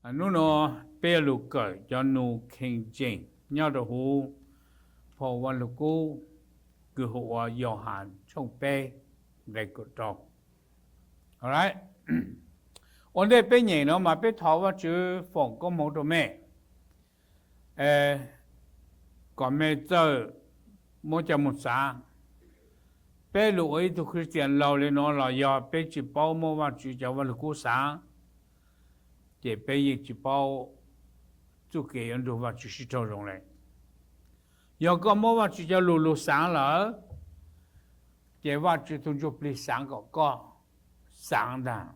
Hnub no peb yuav lug kawm cov New King James nyob rau huv phau Vaj Lug Kub kws hu ua Yauhas tshooj peb nqe kaum rau. Ua ntej peb nyeem no mas peb thov Vaj Tswv foom koob hmoov rau mej, kom mej txawj muab coj moog xaav. Peb lug ua ib tug Christian laug le nuav los yog peb tsi paub muab Vaj Tswv cov Vaj Lug Kub xaav, ces peb yeej tsi paub txuj kev yuav nrug Vaj Tswv sib raug zoo le. Yog koj muab Vaj Tswv cov lug lug xaav lawm, ces Vaj Tswv tug Ntsuj Plig xaav kom koj xaav ntag.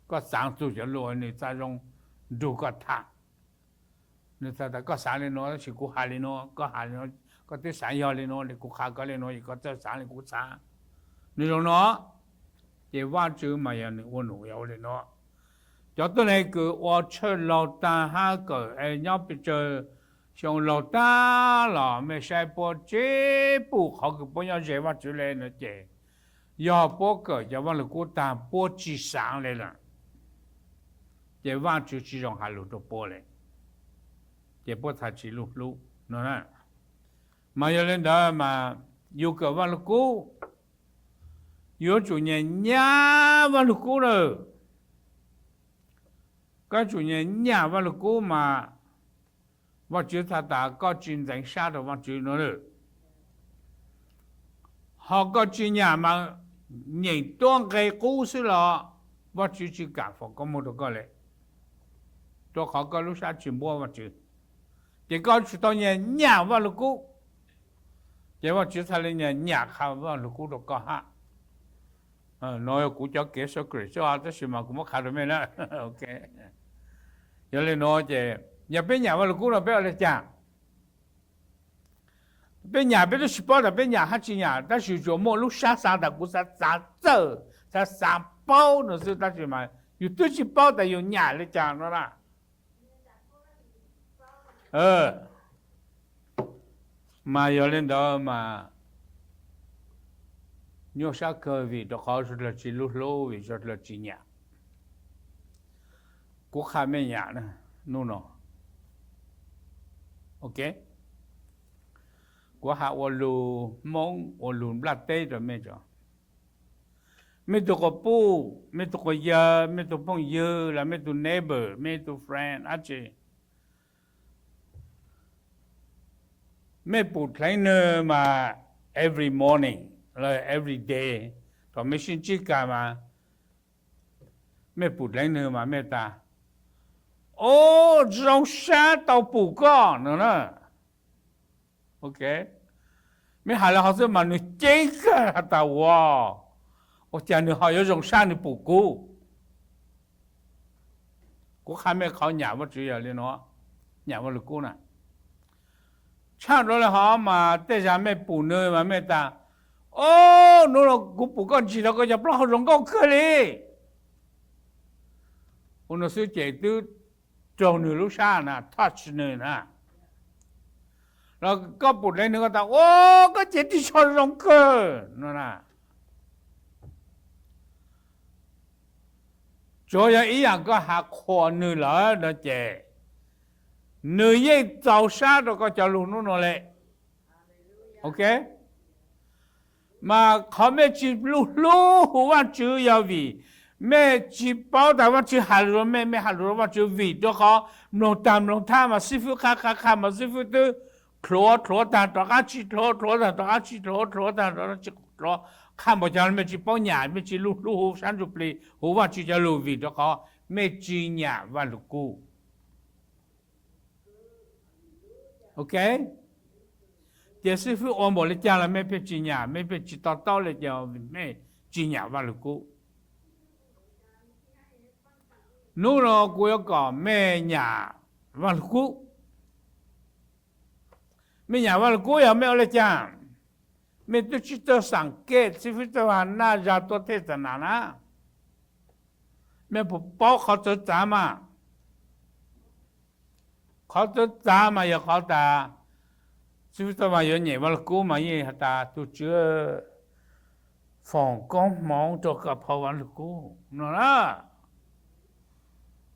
Koj xaav txug cov lug nwg xaav zoo nrug koj tham. Nwg tham tas koj xaav le nuav tab sis kuv has le nuav, koj has le nuav, koj twb xaav yog le nuav, kuv qha koj le nuav es koj txawj xaav le kuv xaav. Nwg zoo no, ces Vaj Tswv mas yog nwg ua num yog ua le nuav. Cov tuab neeg kws ua tshawj laug taag hab kawm nyob pes tsawg xyoo laug taag los mej saib puab tsi pum qhov kws puab nyob ze Vaj Tswv le no ces, yog puab kawm cov Vaj Lug Kub taag puab tsi xaav le lawm, ces Vaj Tswv tsi zoo has lug rau puab le, ces puab txhad tsi lug hlub no na. Mas yog le ntawd mas yug kawm Vaj Lug Kub, yuav tsum nyam nyam Vaj Lug Kub na. Koj yuav tsum nyam nyam Vaj Lug Kub mas Vaj Tswv txhad tas koj tsi ntxeev sab rau Vaj Tswv no. Ho koj tsi nyam mas nyeem tuab nqe qub xwb los Vaj Tswv tsi kam foom koob hmoov rau koj le, rau qhov koj lub sab tsi npuab Vaj Tswv. Ces koj yuav tsum tau nyam nyam Vaj Lug Kub, ces Vaj Tswv txhad le nyam nyam qha Vaj Lug Kub rau koj hab. No yog kuv cov kev secret xwb tab sis mas kuv muab qha rau mej na. Yog le nuav ces yog peb nyam Vaj Lug Kub no peb ua le caag? Peb nyam peb twb tsi paub tas peb nyam hab tsi nyam, tab sis tsuas muaj lub sab xaav tas kuv xav xav txawj, xav xav paub no xwb, tab sis mas yus twb tsi paub tas yus nyam le caag no na. Mas yog le ntawd mas nyuaj sab kawg vim rau qhov sawv dlawg tsi lub hlub, vim sawv dlawg tsi nyam. Kuv qha mej nyam na, nub no, ok, kuv has ua lug Moob ua lug nplaj teb rau mej tso. Mej tug quas puj, mej tug quas yawg, mej tug phooj ywg los mej tug neighbor, mej tug friend dab tsi, mej pum dleev nwg mas every morning los every day, thaum mej sib ntsib kag mas mej pum dleev nwg mas mej tas, o, zoo sab tau pum koj no na. Ok, mej has le hov xwb mas nwg ceeb kawg has tas, ua, ua cas nwg ho yuav zoo sab nwg pum kuv. Kuv qha mej qhov nyam Vajtswv yog li no, nyam Vaj Lug Kub na. Tshaj dua le hov mas tej zag mej pum nwg mas mej tas, o, nub no kuv pum koj ntsig rau koj cov plaub hau zoo nkauj kawg li. Ua no xwb ces twb raug nwg lub sab na, touch nwg na. Los koj pum dleev nwg koj tas, o, koj cev ris tsho zoo kawg no na. Tsuav yog ib yaam koj has qhuas nwg lawm no ces nwg yeej txaus sab rau koj cov lug nub no le. Ok, mas qhov mej tsi lug hlub hu Vajtswv yog vim mej tsi paub tas Vajtswv has lug rau mej, mej has lug rau Vajtswv vim rau qhov mloog tag mloog thab mas xib fwb qha qha qha mas xib fwb twb dlhuav dlhuav tag rov qab tsi dlhuav, dlhuav tag rov qab tsi dlhuav, dlhuav tag rov qab tsi dlhuav. Qha npaum cas mej tsi paub nyam, mej tsi lug hlub hu sab ntsuj plig hu Vajtswv cov lug vim rau qhov mej tsi nyam Vaj Lug Kub. Ok, ces xib fwb ua npaum li cas los mej pheej tsi nyam, mej pheej tsi to taub li cas, mej tsi nyam Vaj Lug Kub. Nub no kuv yuav kom mej nyam Vaj Lug Kub. Mej nyam Vaj Lug Kub yog mej ua li cas? Mej twb tsi txawj xaam kej, xib fwb txawj has naj zag tuaj thej txas nas na, mej puas paub qhov txawv txav mas? Qhov txawv txav mas yog qhov tas xib fwb txawj mas yuav nyam Vaj Lug Kub mas yeej has tas tug Tswv foom koob hmoov rau koj phau Vaj Lug Kub no na.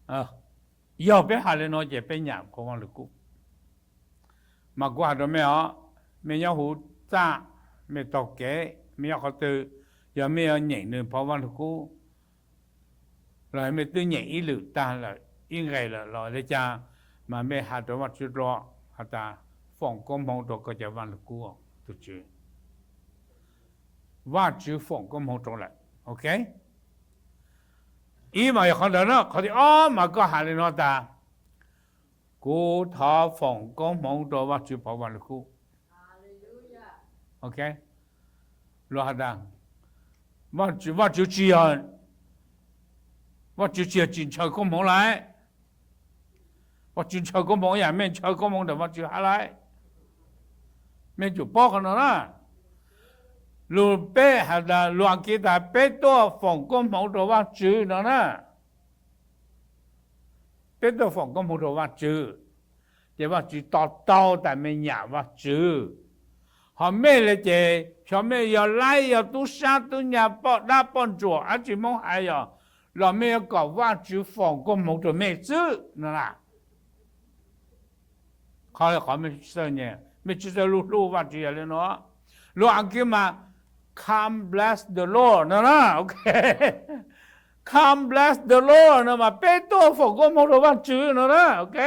Yog peb hais li no ces peb nyam Phau Vaj Lug Kub. Mas kuv hais rau mej os, mej nyob huv txaj, mej taug kev, mej nyob qhov twg, yog mej yuav nyeem nws Phau Vaj Lug Kub los mej twb nyeem ib lwm tag lawm, ib nqes lawm los li cas, mas mej hais rau Vajtswv dlua, has tas, foom koob hmoov rau koj cov Vaj Lug Kub, tus Tswv. Vajtswv foom koob hmoov rau lawm, ok. Ib mas yog qhov ntawd na, qhov thib ob mas koj hais li no tas, kuv thov foom koob hmoov rau Vajtswv Phau Vaj Lug Kub. Ok, luag has tas, Vajtswv, Vajtswv tsis yog, Vajtswv tsis yog tsis ntshaw koob hmoov lauj. Vajtswv ntshaw koob hmoov yam mej ntshaw koob hmoov ntawm Vajtswv hab lauj. Mej tsum paub qhov no na. Lug peb has tas, lug Askiv tas peb tuaj foom koob hmoov rau Vajtswv no na. Peb tuaj foom koob hmoov rau Vajtswv, ces Vajtswv to taub tas mej nyam Vajtswv. Ho mej le ces xyov mej yog laib yog tub sab tub nyag poj dab poj ntsuam dab tsi Hmoob hais yog, los mej yuav kom Vajtswv foom koob hmoov rau mej xwb no na. Qhov, qhov mej tsis txawj nyeem, mej tsis txawj lug hlub Vajtswv yog li no. Lug Askiv mas, Come bless the Lord no na, ok. Come bless the Lord no mas peb tuaj foom koob hmoov rau Vajtswv no na, ok.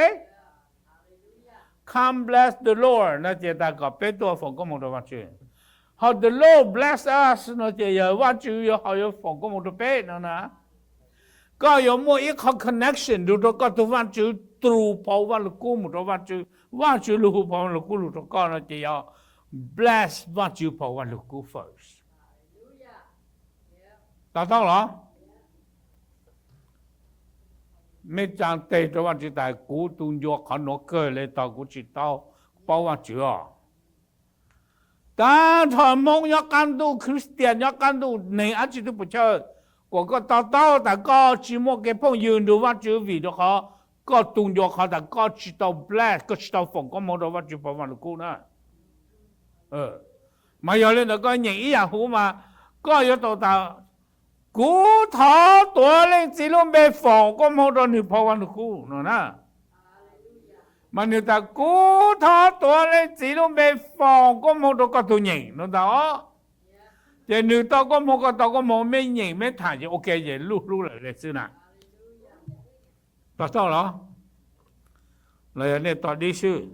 Come bless the Lord no ces tas kom peb tuaj foom koob hmoov rau Vajtswv. Ho the Lord bless us no ces yog Vajtswv yuav ho yuav foom koob hmoov rau peb no na. Koj yuav muaj ib qho connection lug rau koj tug Vajtswv through Phau Vaj Lug Kub mus rau Vajtswv, Vajtswv lug hu Phau Vaj Lug Kub lug rau koj no ces yog bless Vajtswv Phau Vaj Lug Kub first. To taub los? Mej tsaa teg rau Vajtswv tas kuv tu ncua qhov nuav kawg le tau kuv tsis tau paub Vajtswv os. Taag nrho Hmoob nyob qaab ntuj, Christian nyob qaab ntuj, neeg dlaab tsi tub pum chawj, kuas koj to taub tas koj tsi muaj kev phooj ywg nrug Vajtswv vim rau qhov koj tu ncua qhov tas koj tsi tau bless, koj tsi tau foom koob moov rau Vajtswv Phau Vaj Lug Kub na. Mas yog le ntawd koj nyeem ib yaam huv mas koj yuav tau tas, kuv thov tuav Leej Txiv lub npe foom koob moov rau nwg Phau Vaj Lug Kub no na. Mas nwg tas kuv thov tuav Leej Txiv lub npe foom koob moov rau koj tug nyeem no ntag os. Ces nwg tau koob moov koj tau koob moov, meb nyeem meb tham ces ok ces luj hlub lawm le xwb na. To taub los? Los yog nej to dib swb?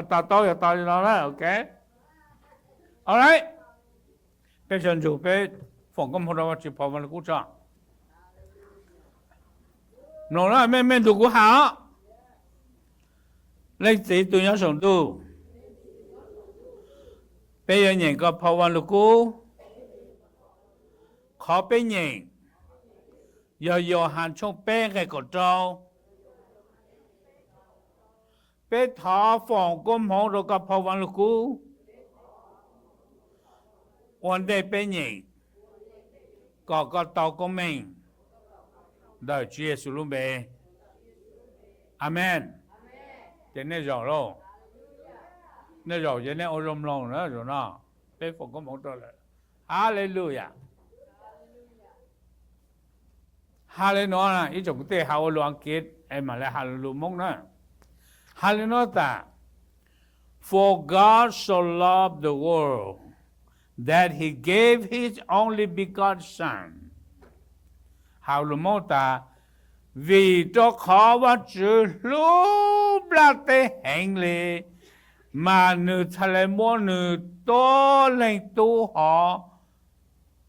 To taub yog to li no na, ok. Alright, peb sawv ntsug peb foom koob moov rau Vajtswv Phau Vaj Lug Kub tso. Mloog na, mej nrug kuv has os. Leej Txiv tus nyob saum ntuj, peb yuav nyeem koj Phau Vaj Lug Kub. Qhov peb nyeem yog Yauhas tshooj peb nqe kaum rau. Peb thov foom koob moov rau koj Phau Vaj Lug Kub ua ntej peb nyeem, kom koj tau koob meej. Ntawm Tswv Yexus lub npe, amees. Ces nej zaum lauj. Nej zaum ces nej ua zoo mloog na, zaum no peb foom koob moov rau lawm. Haleluyas. Has le nuav, ib tsoom kwv tij, has ua lug Askiv es mam le has lug Moob na. Has le nuav tas, For God so loved the world that he gave his only begotten Son. Has lug Moob tas, vim rau qhov Vajtswv hlub nplaj teb heev le, mas nwg txhad le muab nwg tuab leeg tub hov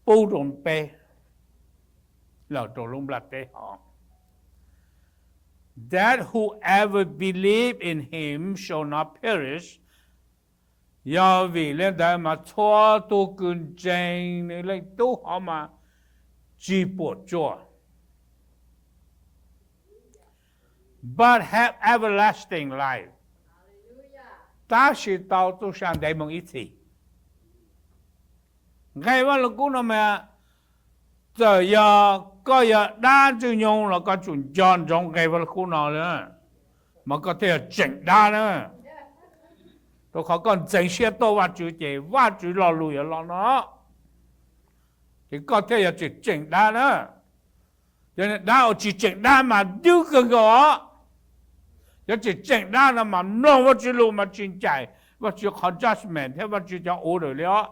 pub rau peb lawm rau lub nplaj teb hov, that whoever believe in him shall not perish. Yog vim le ntawd mas txhua tug kws ntseeg nws leej tub hov mas tsi puam tsuaj, but have everlasting life, tab sis tau txuj sa ntev moog ib txhis. Nqe Vaj Lug Kub no mas, txawm yog koj yog dab ntxwg nyoog los koj tsum nco ntsoov nqe Vaj Lug Kub no, mas koj thiaj yog tseem dab na. Rau qhov koj ntxeev siab tuaj Vajtswv ces Vajtswv lo lus yuav lo no, ces koj thiaj yog tseem, tseem dab na. Cov dab uas tsis tseem dab mas dwb kawg nkaus os. Cov tseem tseem dab no mas mloog Vajtswv lus mas tsis ncaim Vajtswv qhov judgment thiab Vajtswv cov order li os.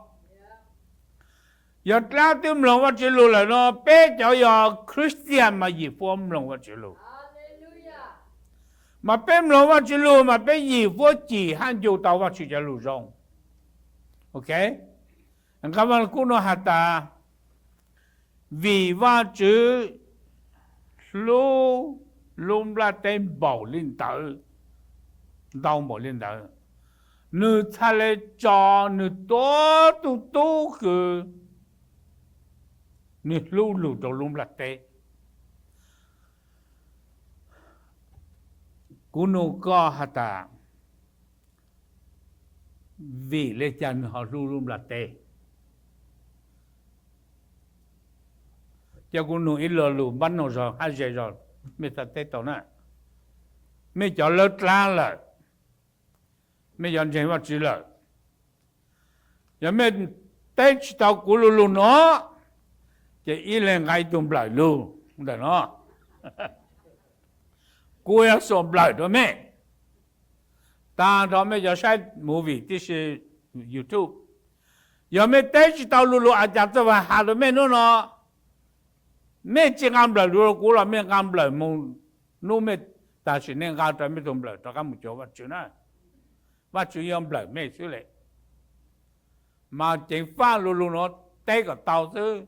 Yog dab twb mloog Vajtswv lus lawm no, peb cov yog Christian mas yim fuab mloog Vajtswv lus. Mas peb mloog Vajtswv lus mas peb yim fuab cim hab ncu tau Vajtswv cov lus zoo. Ok, nqaa Vaj Lug Kub no has tas, vim Vajtswv hlub lub nplaj teb npaum li ntawd, ntau npaum li ntawd, nwg txhaj le tso nwg tua tug tub kws nwg hlub lug rau lub nplaj teb. Kuv nug koj has tas, vim le caag nwg ho hlub lub nplaj teb? Ces kuv nug ib lo lus npab noog zog hab ze zog, mej txhaj teb tau na. Mej cov lawb dlaab lawm, mej cov ntseeg Vajtswv lawm, yog mej teb tsis tau kuv lo lus nuav, ces ib leeg nqa ib tug nplawm lug ntawm no, kuv yuav xuas nplawm rua mej. Taag nrho mej cov saib movie tib si YouTube, yog mej teb tsis tau lo lus a cas txawj has rua mej nub no, mej tsi nqa nplawm lug rua kuv los mej nqa nplawm moog, nub mej taag sim neej nqa rua mej tug nplawm rov qaab moog cuag Vajtswv na, Vajtswv yuav nplawm mej xwb le. Mas ceev faj lo lus nuav teb kom tau xwb,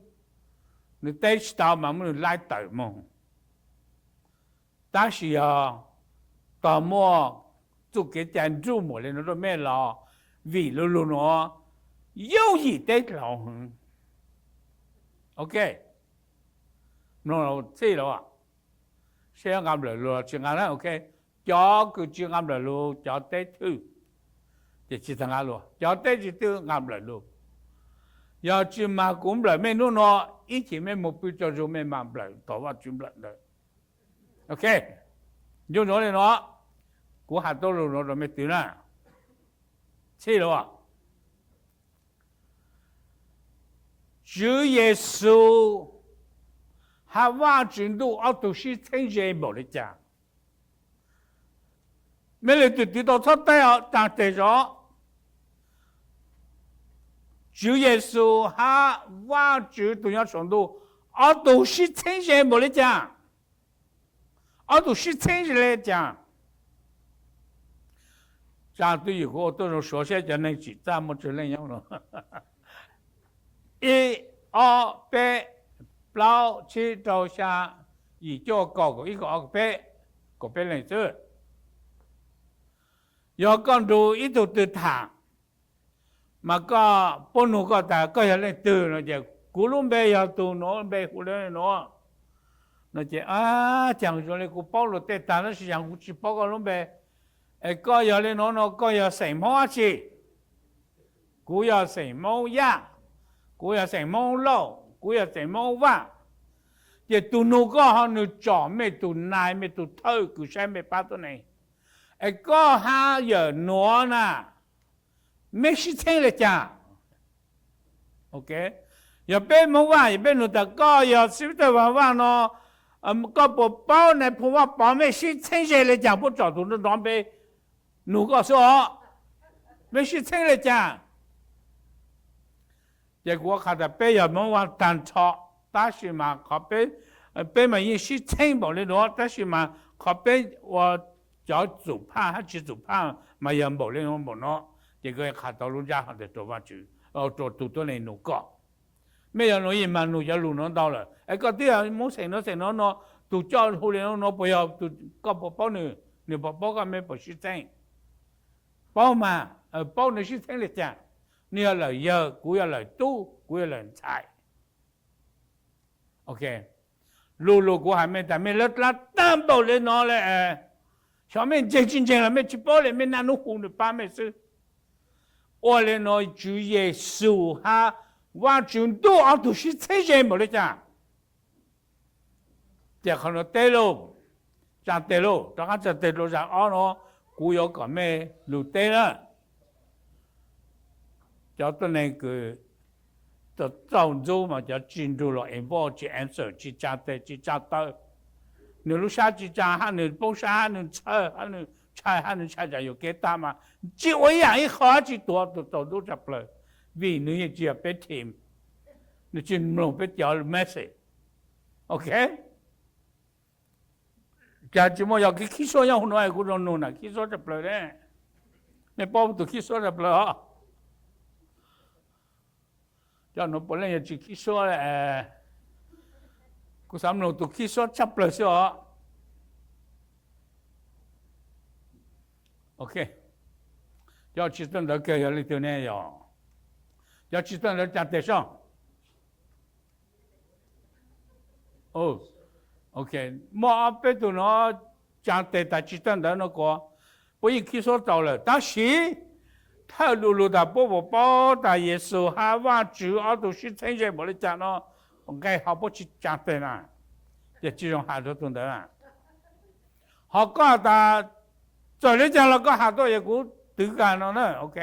nwg teb tsis tau mas muab nwg laib tawm moog. Tab sis yog tog muaj txuj kev cai nruj npaum le nuav rua mej los, vim lo lus nuav yooj yim teb dlaus heev. Ok, mloog txhij lawm, seb nqa nplawm lug los tsi nqa na. Ok, cov kws tsi nqa nplawm lug cov teb thwj, ces tsi tas nqa lug, cov teb tsis thwj nqa nplawm lug. Yog tsi mas kuv nplawm mej nub nuav, ib chim mej moog pw tsaug zug mej mas nplawm tog Vajtswv nplawm ntawd. Ok, ncu ntsoov le nuav, kuv has tau lus nuav rua mej tw na. Txhij lawm, Tswv Yexus hab Vajtswv Ntuj ob tug sib txheeb ze npaum le caag? Mej leej twg tw tau txhob teb os, taag teg zog. Tswv Yexus hab Vajtswv tug nyob saum ntuj ob tug sib txheeb ze npaum le caag? Ob tug sib txheeb ze le caag? Tsaa twj ywm kuv ua tuaj zoo suav seb cov neeg tsim txaj muaj tsawg leej nyob no. Ib, ob, peb, plaub, tsib, rau, xya, yim, cuaj, kaum, kaum ib, kaum ob, kaum peb, kaum peb leej xwb. Yog koj nrug ib tug twg tham, mas koj, puab nug koj tas koj yog leej twg no ces kuv lub npe yog tug nuav, npe hu le nuav no ces, caag zoo le kuv paub luag tej tag tab sis yog kuv tsis paub koj lub npe. Es koj yog le nuav no koj yog xeem Hmoob dab tsi? Kuv yog xeem Hmoob Yaj, kuv yog xeem Hmoob Lauj, kuv yog xeem Hmoob Vaj. Ces tug nug koj ho nwg tsom mej tug nais mej tug thawj kws saib mej pab tuab neeg. Es koj hab yawm nuav na, mej sib txheeb le caag? Yog peb Hmoob Vaj yog peb nug tas koj yog xib fwb thawj Vaj Vaj no, koj puas paub nais phoo Vaj Pov? Mej sib txheeb ze le caag? Puab tsom tug nrov npe nug koj xwb os, mej sib txheeb le caag? Ces kuv qha tas peb yog Hmoob Vaj tag nrho, tab sis mas qhov peb, peb mas yeej sib txheeb npaum le nuav tab sis mas qhov peb ua cov txum phaj hab tsis txum phaj mas yog npaum le nuav npaum no. Ces kuv qha tau lub ntsab hov ntawd rua Vajtswv, rua tug tuab neeg nug koj. Mej yog nuav yeej mag nug cov lug nuav ntau lawm. Es koj twb yog Hmoob xeem nuav xeem nuav no, tug coj hu le nuav nuav puas yog, koj puas paub nwg? Nwg puas paub koj? Mej puas sib txheeb? Paub mas, paub nwg sib txheeb le caag? Nwg yog lawm yawg, kuv yog lawm tub, kuv yog lawm ntxhais. Ok, lug lug kuv has mej tas mej lawv dlaab tag npaum le no le, xyov mej ntseeg tsis ntseeg los mej tsis paub le, mej naj nub hu nwg pab mej xwb. Ua le nuav Tswv Yexus hab Vajtswv Ntuj ob tug sib txheeb ze npaum le caag? Ces qhov nuav teb lauj, tsaa teg lauj, rov qaab tsaa teg rua zag ob nuav, kuv yuav kom mej lug teb na. Cov tuab neeg kws Txaus ntxub mas cov tsis nrug los involve, tsis answer, tsis tsa tes tsis tsa taw. Nws lub sab tsis tsa, hab nws poob sab, hab nws ntshai, hab nws ntshai, hab nws ntshai tsam yuav kev tag mas tsis ua ib yam ib qho, tsis tuav tus txaus ntxub tshaj plaws, vim nws yeej tsis yog peb team, nws tsis mloog peb cov message. Ok, cas tsis muaj yog kev khib suab nyob hauv no, kuv zoo nug na, khib suab tshaj plaws ne. Nej paub tus khib suab tshaj plaws os? Cov no puav leej yog tsis khib suab, kuv xav mloog tus khib suab tshaj plaws xwb os. Ok, cov tsis txawj ntawv kawg yog leej twg ne yog? Cov tsis txawj ntawv tsa tes soj. Ok, muaj ob peb tug no tsa tes tas tsis txawj ntawv no kuv puab yeej khib suab txaus lawm, tab sis thawj du lug tas puab puas paub tas Yexus hab Vajtswv ob tug sib txheeb ze npaum li cas no, nqe ho puab tsis tsa tes na, ces tsis zoo has rua tug ntawd na. Ho koj tas txawm li cas los koj has tuaj, yog kuv twv kag no na, ok,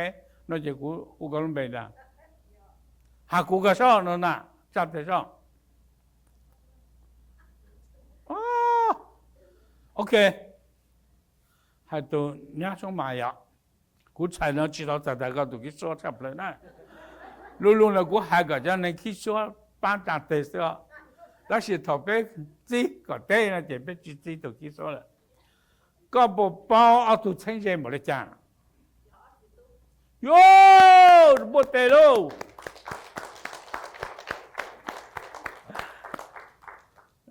no ces kuv hu koj lub npe ntag, has kuv kag soj no na, tsa tes soj. Ok, hais tus nyab soob mas yog, kuv txhais no tsis tau txhais tas koj tus khib suab tshaj plaws na. Lu lug ntawd kuv hais kom cov neeg khib suab paab tsa tes xwb os, tab sis thaum peb txib kom teb no ces peb tsis txib tus khib suab lawm. Koj puas paub ob tug txheeb ze npaum li cas? Yuav npuaj tes lauj.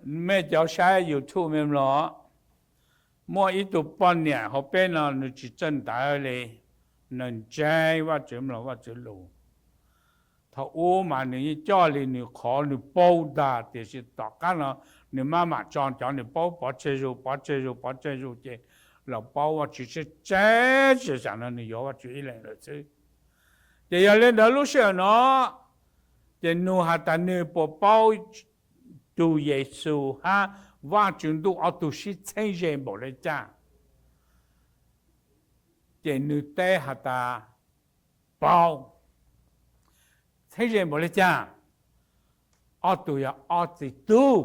Mej cov saib YouTube mej mloog, muaj ib tug poj niam hauv peb no nws tsis txawj ntawv li, nws ntseeg Vajtswv, mloog Vajtswv lus. Thaum ub mas nws yeej coj li nws qhov nws paub ntag, tiam sis tom qab no nws maj mam tso cov nws paub pov tseg zus, pov tseg zus, pov tseg zus ces los paub Vajtswv tseb tseb tseg, tsam no nws yuav Vajtswv ib leeg lawm xwb. Ces yog li ntawd lub sij hawm no ces nug has tas nws puas paub tus Yexus hab Vajtswv Ntuj ob tug sib txheeb ze npaum li cas. Ces nws teb has tas, paub. Txheeb ze npaum li cas? Ob tug yog ob txiv tub.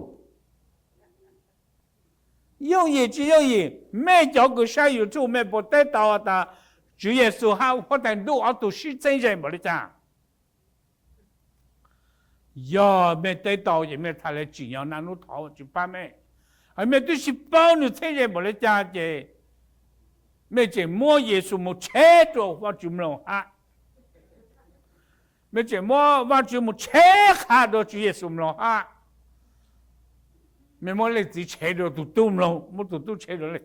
Yooj yim tsis yooj yim? Mej cov kws saib YouTube mej puas teb tau tas Tswv Yexus hab Huab Tais Ntuj ob tug sib txheeb ze npaum li cas? Yog mej teb tau ces mej txhad le tsim nyog naj nub thov Vajtswv pab mej. Mej twb tsis paub nws txheeb ze npaum li cas ces mej tseem muab Yexus mus tsheb rua Vajtswv mloog hab. Mej tseem muab Vajtswv mus tsheb qha rua Tswv Yexus mloog hab. Mej muab leej txiv tsheb rua tug tub mloog, muab tug tub tsheb rua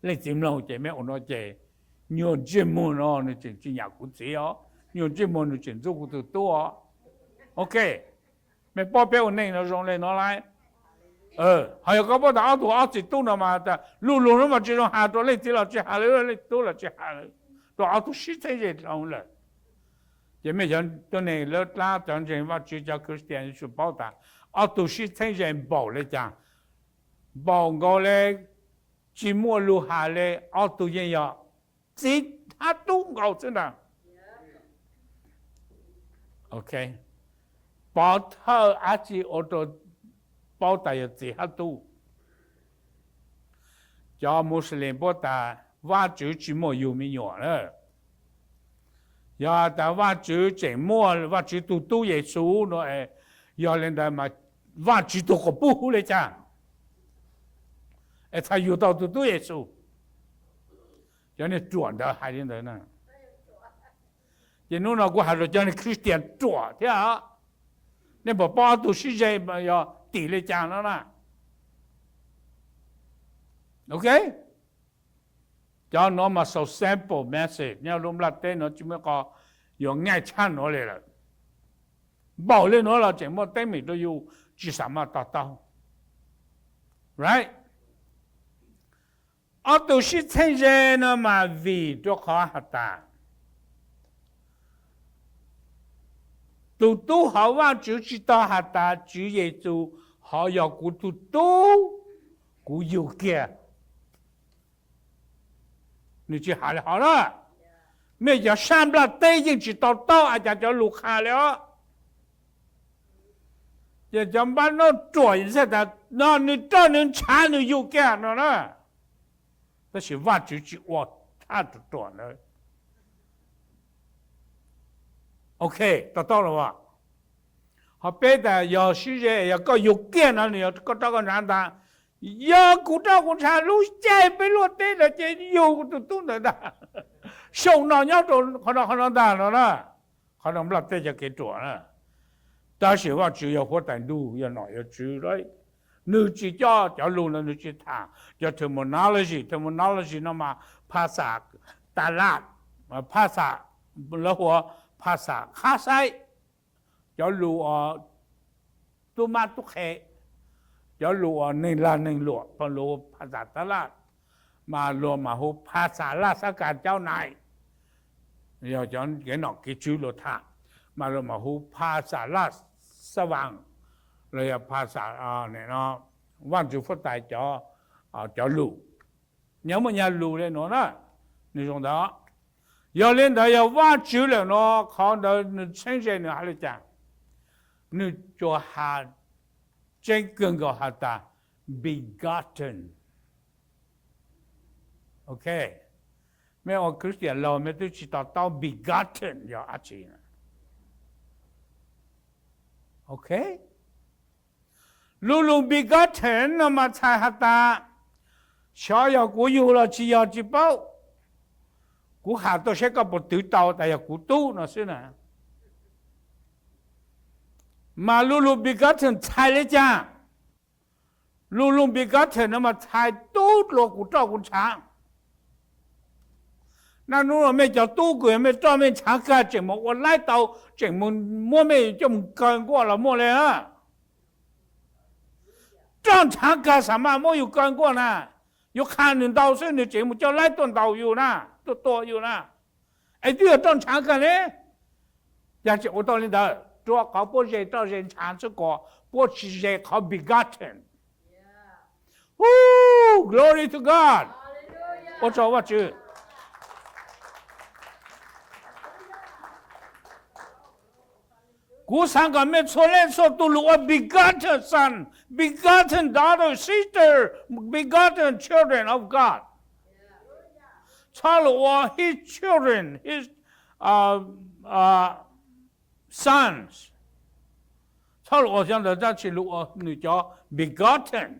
leej txiv mloog ces mej ua no ces nyuag ntsej muag no nws tseem tsis nyam kuv txiv os, nyuag ntsej muag nws tseem ntxub kuv tug tub os. Ok, mej paub peb ua neej no zoo le no lawm. Ho yog koj paub tas ob tug ob txiv tub no mas tas lu lug no mas tsis zoo has rua leej txiv los tsis has lawm, leej tub los tsis has lawm, rua ob tug sib txheeb ze dhau lawm. Ces mej cov tuab neeg lawv dlaab cov ntseeg Vajtswv cov Christian yuav tsum paub tas ob tug sib txheeb ze npaum li cas. Npaum nkaus le tsis muaj lug has le, ob tug yeej yog txiv hab tub nkaus xwb ntag. Ok, pov thawj dab tsi ua rua paub tas yog txiv hab tub? Cov Muslim puab tas Vajtswv tsis muaj yug me nyuam na. Yog tas Vajtswv tseem muaj Vajtswv tug tub Yexus no, yog le ntawd mas Vajtswv tug quas puj hu le caag es txhad yug tau tug tub Yexus? Cov neeg ruam ntawd hais li ntawd na. Ces nub no kuv has rua cov neeg Christian ruam thiab, nej puas paub ob tug sib ze yog tim le caag no na? Ok, cov nuav mas so simple message nyob lub nplaj teb no tsis muaj qhov yuav ngaij tshaj nuav li lawm. Npaum li nuav los tseem muaj teeb meem rua yus tsis xam maj to taub. Right? Ob tug sib txheeb ze no mas vim rua qhov has tas tug tub hov Vajtswv tsis tau has tas Tswv Yexus hov yog kuv tug tub, kuv yug kiag. Nws tsis has li hov na. Mej cov sab nplaj teb yeej tsis tau taub a cas cov lug qha li os. Ces cov npab noj ruam xwb tas no nws roj nws ntshav nws yug kiag no na. Tab sis Vajtswv tsis ua thaj ruam ruam ntawd. Ok, to taub los as. Ho peb tas yog sib ze, yog koj yug kiag no nws yog koj roj koj ntshav ntag. Yog kuv roj kuv ntshav lub caij peb luaj teb lawm ces yug tus tub ntawd ntag. Xyoo no nyob rau qhov no qhov no ntag no na. Qhov no Nplog tej cov kev ruam na. Tab sis Vajtswv yog huab tais ntuj, yog nom yog tswv. Nws tsis coj cov lus no, nws tsis tham cov terminology. Terminology no mas phas xas tas laj, phas xas, lawv hu ua phas xas qhab saib, cov lus uas tub mab tub qhe, cov lus uas neeg lag neeg luam, lus phas xas tas laj, mas luag mas hu phas xas laj xab kas caub nais. Yog cov kev nom kev tswv luag tham, mas luag mas hu phas xas laj xab vas, los yog phas xas Vajtswv huab tais cov lus. Nyob muaj nyaj lus li no na, nws zoo ntawd. Yog li ntawd yog Vajtswv lawm no, qhov ntawd nws txheeb ze nws hais li cas? Nws tsuas has tseeb kawg nkaus has tas begotten. Ok, mej ua Christian laug mej twb tsis to taub begotten yog dab tsi. Ok, lub lus begotten no mas txhais has tas, xyov yog kuv yug los tsis yog tsis paub, kuv has tuaj saib koj puas twv tau tas yog kuv tub no xwb na. Mas lub lus begotten txhais li cas? Lub lus begotten no mas txhais tub dlua kuv roj kuv ntshav. Naj nub no mej cov tub kws mej roj mej ntshav kag tseem mus ua laib tau, tseem mus muab mej coj mus kaw nkuaj los muaj li. Roj ntshav kag xav mas muab yus kaw nkuaj na, yus qha nws ntaus xwb nws tseem mus coj laib tuaj ntaus yus na, tuaj tua yus na. Es twb yog roj ntshav kag ne. Yog tsis ua tau li ntawd, rua qhov puab ze roj ze ntshav xwb ko, puab tsis ze qhov begotten. Glory to God. Ua tsaug Vajtswv. Kuv xaav kom mej txhua leej txhua tug lug ua begotten son, begotten daughter, sister, begotten children of God. Txhob lug ua his children, his sons. Txhob lug ua cov ntawd, tab sis lug ua nws cov begotten.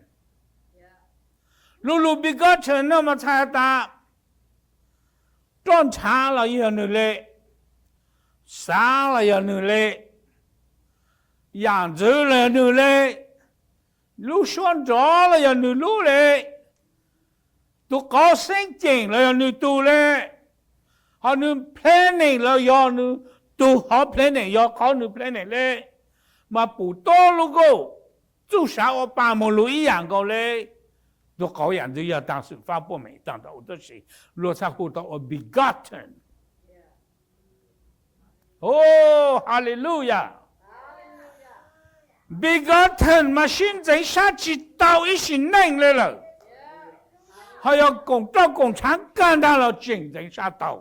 Lug lug begotten no mas txhais tas roj ntshav los yog nws le, xav los yog nws le, yam ntxwv los yog nws le, lub suab nrov los yog nws lub le, tus qauv xeeb ceem los yog nws tug le, ho nws planet los yog nws tug, hov planet yog qhov nws planet le, mas pum tuab lub nkauj, txuj sav ua pa moog lug ib yam nkaus le. Tus qauv yam ntxwv yog taag xwm fab puab meem taag nrho ua tuab si, luag txhaj hu tau ua begotten. O, hallelujah. Begotten mas sib ntxeev sab tsis tau ib sim neej le lawm. Ho yog koom roj koom ntshav kag ntag los tseem ntxeev sab tau.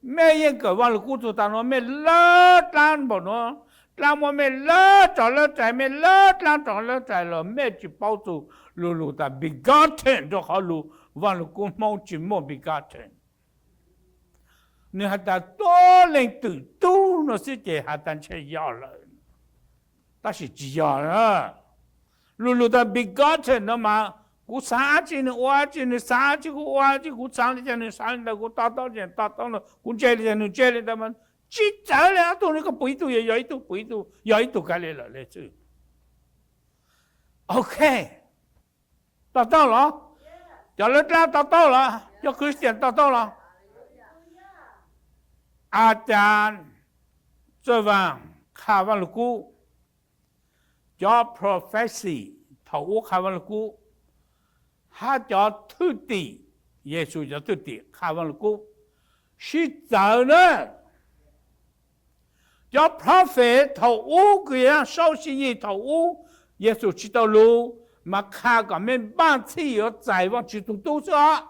Mej yeej kawm Vaaj Lug Kub txug taag nuav, mej lawb dlaab npaum nuav, dlaab muab mej lawb rov lawb rais, mej lawb dlaab rov lawb rais los mej tsis paub txug lug lug tas begotten, rua qhov lug Vaaj Lug Kub Hmoob tsis muaj begotten. Nwg has tas tuab leeg twm tub no xwb ces has tas ntshe yog lawm, tab sis tsis yog na. Lug lug tas begotten no mas kuv xaav dab tsi nwg ua dab tsi, nwg xaav dab tsi kuv ua dab tsi, kuv xaav li cas nwg xaav li ntawd, kuv to taub li cas to taub ntawd, kuv ntse li cas nwg ntse li ntawd mas tsis txawv le. Ob tug no koj pum ib tug yog ib tug, pum ib tug yog ib tug kag li lawm le xwb. Ok, to taub los? Cov lawb dlaab to taub los? Cov Christian to taub los? A cas Txawj Vaaj qha Vaaj Lug Kub, cov prophecy thaum ub qha Vaaj Lug Kub, hab cov thwj tim, Yexus cov thwj tim qha Vaaj Lug Kub sib txawv na. Cov prophet thaum ub kws yog Saub Sij Yig thaum ub Yexus tsis tau lug, mas qha kom mej npaaj txhij yuav txais Vaajtswv tug tub xwb os.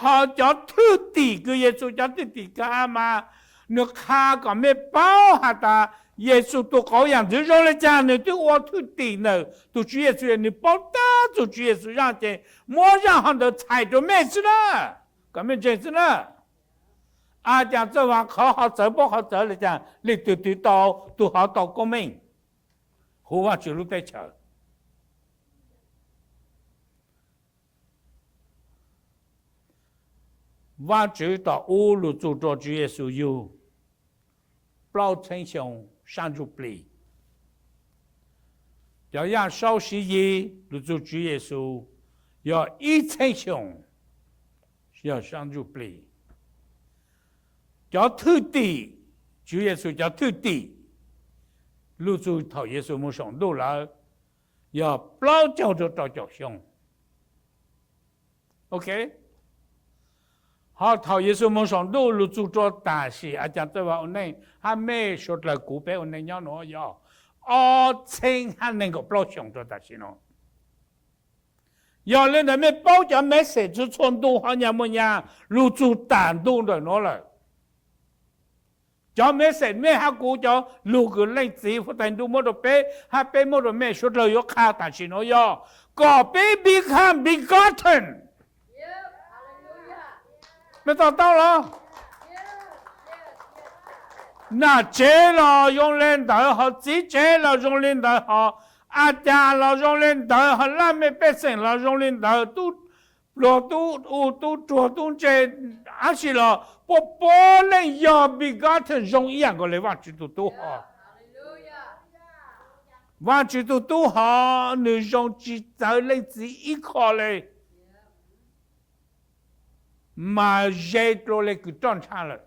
Ho cov thwj tim kws Yexus cov thwj tim kav mas Nws qha kom mej paub has tas Yexus tus qauv yam ntxwv zoo le caag, nws twb ua thwj tim ntawm tus Tswv Yexus, nws paub tab tus Tswv Yexus zaaj ces muab zaaj hov ntawd txhais rua mej xwb na, kom mej ntseeg xwb na. A caag txawj vaam qhov hov txawv paub qhov txawv le caag, leej twg twv tau, tug hov tau koob meej, huv Vaajtswv lub teb chaws. Vaajtswv tom ub lug txug rua Tswv Yexus yug plaub txheeb xyoo sab ntsuj plig. Cov yaj saub Siv Yis lug txug Tswv Yexus yog ib txheeb xyoo, yog sab ntsuj plig. Cov thwj tim, Tswv Yexus cov thwj tim lug txug thaum Yexus moog saum ntuj lawm yog plaub caug rua rau caum xyoo. Ok, ho thaum Yexus moog saum ntuj lug txug rua tam sim a caag txawj vaam ua neej hab mej suav dlawg kuv peb ua neej nyob nuav yog ob txheeb hab neeg nkaum plaub xyoo rua tam sim nuav. Yog le ntawd mej paub cov message txhua txhua ntu ho nyag muaj nyag lug txug tam ntu ntawm nuav lawm. Cov message mej hab kuv cov lug kws Leej Txiv Huab Tais Ntuj muab rua peb hab peb muab rua mej suav dlawg yuav qha tam sim nuav yog kom peb become begotten. Mej to taub los? Nam tsev los zoo le ntawd, ho txiv tsev los zoo le ntawd, ho a caag los zoo le ntawd, ho laj mej pej xeem los zoo le ntawd, tub pluag tub u, tub ruag tub ntse, dab tsi los puab puab leej yog begotten zoo ib yaam nkaus le Vaajtswv tug tub hov. Vaajtswv tug tub hov nwg zoo tsi txawv Leej Txiv ib qho le, mas ze dlua le kws roj ntsha lawm.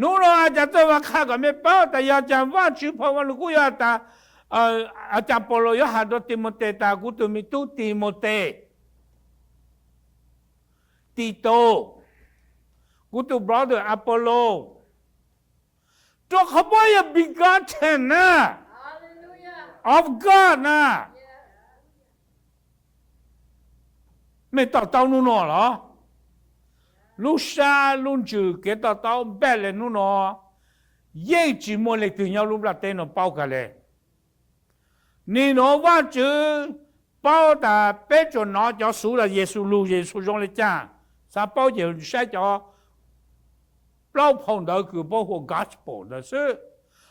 Nub nua a caag txawj vaam qha kom mej paub tas yog caag Vaajtswv phau Vaaj Lug Kub yuav tas, a caag Paulus yuav has rua Timothes tas kuv tug me tub Timothes, Titus, kuv tug brother Apollos, rua qhov puab yog begotten na, of God na. Mej to taub nub nua los? Lub sab lub ntsws kev to taub npaj le nub nua yeej tsi muaj leej twg nyob lub nplaj teb nua paub kag le. Nim nua Vaajtswv paub tas peb tsuas nov cov xuv tas Yexus lug Yexus zoo le caag, xaav paub ces saib cov plaub phau ntawv kws puab hu gospel ntawd xwb.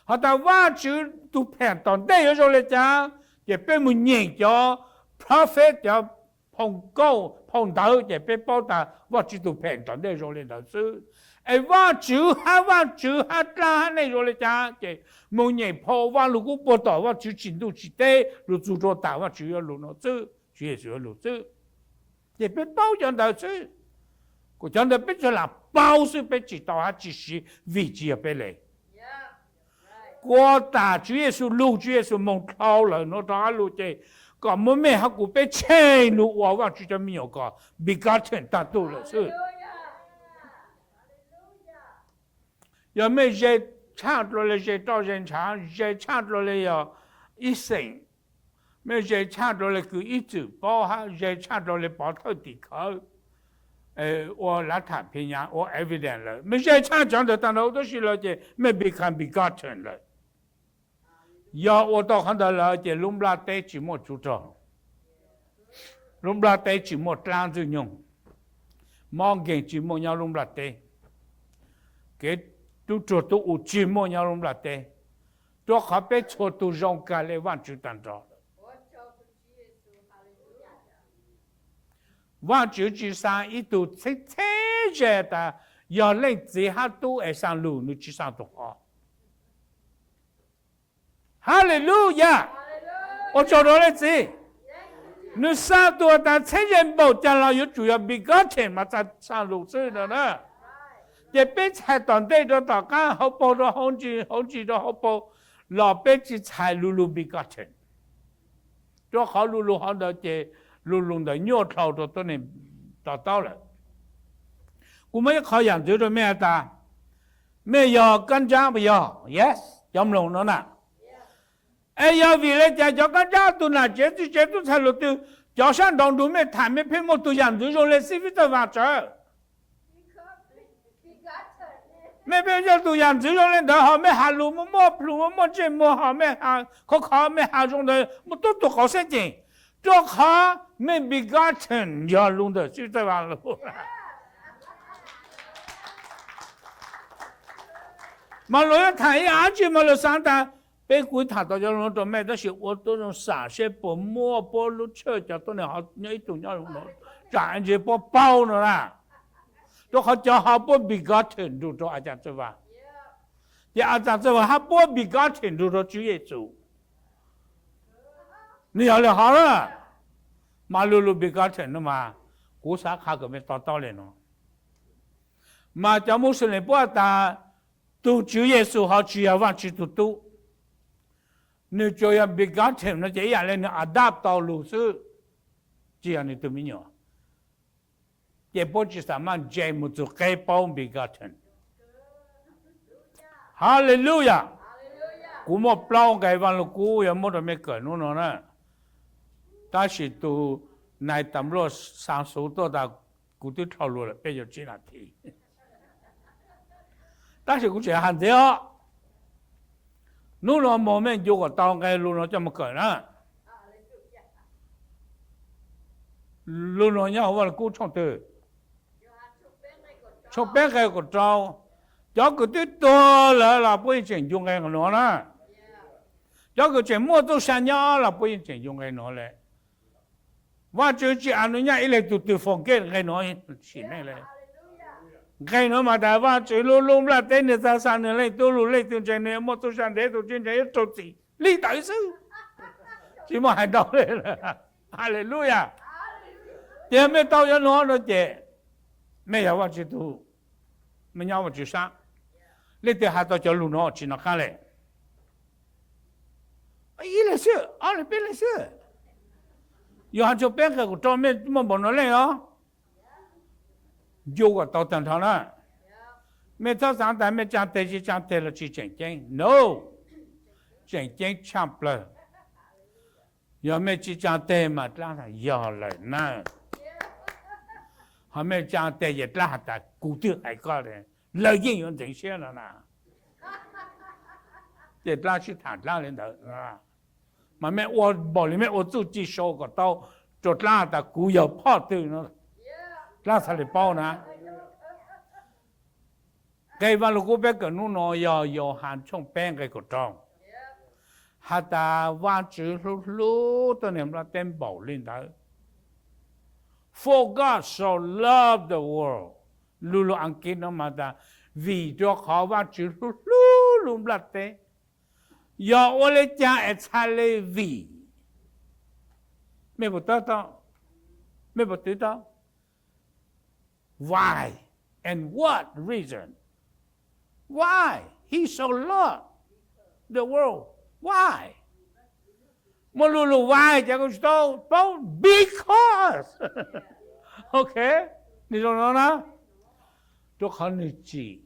Ho tas Vaajtswv tug phem tom ntej yuav zoo le caag, ces peb moog nyeem cov prophet, cov phau kauj phau ntawv ces peb paub tas Vaajtswv tug phem tom ntej zoo le ntawd xwb. Es Vaajtswv hab Vaajtswv hab dlaab hab neej zoo le caag ces moog nyeem phau Vaaj Lug Kub puag tom Vaajtswv tsim ntuj tsim teb lug txug rua tas Vaajtswv yuav lug nua xwb, Tswv Yexus yuav lug xwb. Ces peb paub cov ntawd xwb, kuas cov ntawd peb tsuas lam paub xwb, peb tsi tau hab tsi siv vim tsi yog peb le. Kuas tas Tswv Yexus lug, Tswv Yexus moog dlhau lawm nua rov qab lug ces kom muab mej hab kuv peb tsheej lug ua Vaajtswv cov me nyuam kom begotten taag tug lawm xwb. Yog mej ze tshaj dlua le ze roj ze ntshav, ze tshaj dlua le yog ib xeem, mej ze tshaj dlua le kws ib txwm paub hab ze tshaj dlua le pov thawj tim khawv, ua lav tham phi nyas ua evidence lawm, mej ze tshaj cov ntawd taag nrho tab si lawm ces mej become begotten lawm. Yog ua tau qhov ntawd lawm ces lub nplaj teb tsi muaj tsuv rog, lub nplaj teb tsi muaj dlaab ntxwg nyoog, mob nkeeg tsi muaj nyob lub nplaj teb, kev tub ruag tub u tsi muaj nyob lub nplaj teb, rua qhov peb txhua tug zoo kag le Vaajtswv taag nrho. Vaajtswv tsi xaa ib tug txheeb txheeb ze tas yog Leej Txiv hab Tub es xaa lug, nwg tsi xaa tug hov. Hallelujah! Ua tsaug rua Leej Txiv. Nwg xaa tug tas txheeb ze npaum caag los yuav tsum yog begotten mas xaa lug xwb no na. Ces peb txhais tom ntej rua tom qaab, hauv paug rua hauv ntsis, hauv ntsis rua hauv paug, los peb tsi txhais lu lug begotten. Rua qhov lu lug hov ntawd ces lu lug ntawd nyuaj dlhau rua tuab neeg to taub lawm. Kuv muab ib qho yam ntxwv rua mej has tas, mej yog kab ntsab puas yog? Yes, cov mloog no na. Es yog vim le caag cov kab ntsab tug nam tsev txwj tsev tub ntxhais lug twg, cov sab nraud nrug mej tham mej pheej muaj tug yam ntxwv zoo le xib fwb txawj vaam tsawv? Mej pheej yog tus yam ntxwv zoo le ntawd, ho mej has lus muaj muaj plhus, muaj muaj ntsej muag, ho mej has khov kho, mej has zoo ntawd muaj tub tug qauv xeeb ceem, rua qhov mej begotten yog lug ntawm Tswv Txawj Vaj lug. Mas luag yuav tham ib yam dab tsi mas luag xaav tas, peb kuv tham tau cov lug nuav rua mej, tab sis ua tub zoo xam seb puas muaj puab lub tshawj cov tuab neeg ho nyob ib tug nyob zoo nuav, tsam ntsis puab paub no na. Rua qhov cov ho puab begotten nrug rua A Txaj Txawj Vaj, ces A Txaj Txawj Vaj hab puab begotten nrug rua Tswv Yexus. Nwg yog le hov na, mas lu lug begotten no mas, kuv xaav qha kom mej to taub le nuav. Mas cov Muslim puab has tas, tug Tswv Yexus ho tsi yog Vaajtswv tug tub, nwg tsuas yog begotten no ces ib yam le nwg adopt tau lug xwb, tsi yog nwg tug me nyuam. Ces puab tsi xaav maj ntseg moog txug qeb paub begotten. Hallelujah. Kuv muaj plaub nqe Vaaj Lug Kub yuav muab rua mej kawm nub nua na. Tab sis tug nais tas luaj xaa xuv tuaj tas, kuv twb dlhau lug lawm peb caug tsib nas this. Tab sis kuv tseem has ntxiv os. Nub nua moog mej ncu kom tau nqe lug nua coj moog kawm na. Lug nua nyob huv Vaaj Lug Kub tshooj twg? Tshooj peb nqe kaum rau. Cov kws twb tuag lawm los puab yeej tseem ncu nqe nuav na. Cov kws tseem muaj txuj sa nyob los puab yeej tseem ncu nqe nuav le. Vaajtswv tsi a nu nyaj ib leeg tug twg forget nqe nuav sim neej le. Nqe nuav mas tas Vaajtswv lub lub nplaj teb nwg txha xa nwg leej tub lug, leej twg ntseeg nwg muaj txuj sa ntev, tug tsi ntseeg yuav raug txim li ntawd xwb. Tsi muaj hais ntau le. Hallelujah. Ces mej tau yuav nuav no ces mej yog Vaajtswv tug, mej nyob Vaajtswv sab. Leej twg has tau cov lug nuav tsi nov qab le? Ib leeg xwb, ob leeg peb leeg xwb. Yauhas tshooj peb nqe kaum rau, mej muaj npaum no leej os? Ncu kom tau tag nrho na. Mej txhob xaav tas mej tsaa teg tsi tsaa teg los tsi tseem ceeb. No, tseem ceeb tshaj plawg. Yog mej tsi tsaa teg mas dlaab has tas yog lawm na. Ho mej tsaa teg ces dlaab has tas kuv twb hais koj, lawv yeej yuav ntxeev siab no na. Ces dlaab sib tham dlaab le ntawd. Mas mej ua npaum le mej ua txuj ci sau kom tau rua dlaab has tas kuv yog phoj twg no, dlaab txhad le paub na. Nqe Vaaj Lug Kub peb kawm nub nua yog Yauhas tshooj peb nqe kaum rau, has tas Vaajtswv hlub hlub tuab neeg nplaj teb npaum le ntawd. For God so loved the world. Lu lug Askiv no mas tas vim rua qhov Vaajtswv hlub hlub lub nplaj teb. Yog ua le caag es txhad le vim? Mej puas, mej puas twv tau? Why and what reason? Why he so loved the world? Why? Muaj lu lug why ces kuv tsi tau paub, because. Ok, nwg zoo no na, rua qhov nwg tsim,